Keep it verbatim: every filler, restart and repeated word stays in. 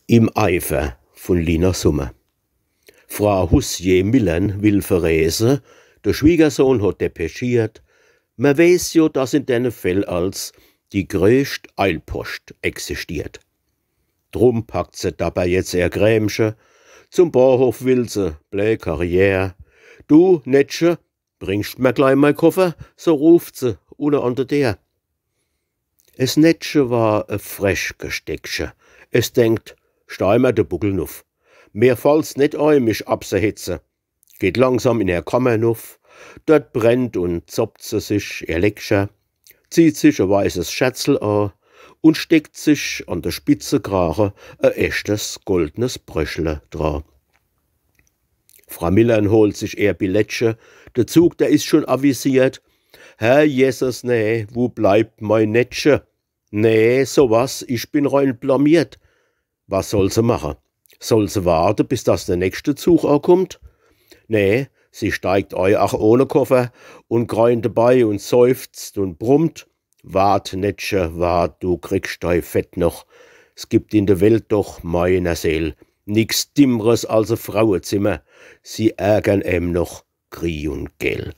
Im Eifer vun Lina Sommer. Fra Hussier-Millern will verreese, de Schwiegersohn hot depeschiert. Mer weeß jo, dass in denne Fäll als die gröscht Eilposcht existiert. Drum packt se dabei jetzt ehr Krämche, zum Bahnhof will se, blä Karriär. „Du, Nettche, bringst mer glei mei Koffer?“, so ruft se unne an de Deer. Es Nettche war e frech Gesteckche. Es denkt: „Steih mer de Buckel nuff. Mir fallt's net ei, mich absehetze.“ Geht langsam in ehr Kammer nuff. Dort brennt un zoppt se sich ehr Leckcher, zieht sich e weißes Schärzel a un steckt sich an de Spitzekrache e echtes goldnes Bröschle dra. Fra Millern holt sich ehr Billettche, de Zug, der is schun avisiert. Herr Jesses, nee, wu bleibt mei Nettche? Nee, so was, ich bin rein blamiert. Was soll se mache? Soll se warte, bis dass de nächste Zug akummt? Nee, sie steigt ei, ach ohne Koffer, un greint debei un seufzt un brummt: „Wart, Nettche, wart, du kriegscht dei Fett noch. S gibt in de Welt doch, meiner Seel, nix Dimmres als e Frauezimmer. Sie ärgern em noch grie un gell.“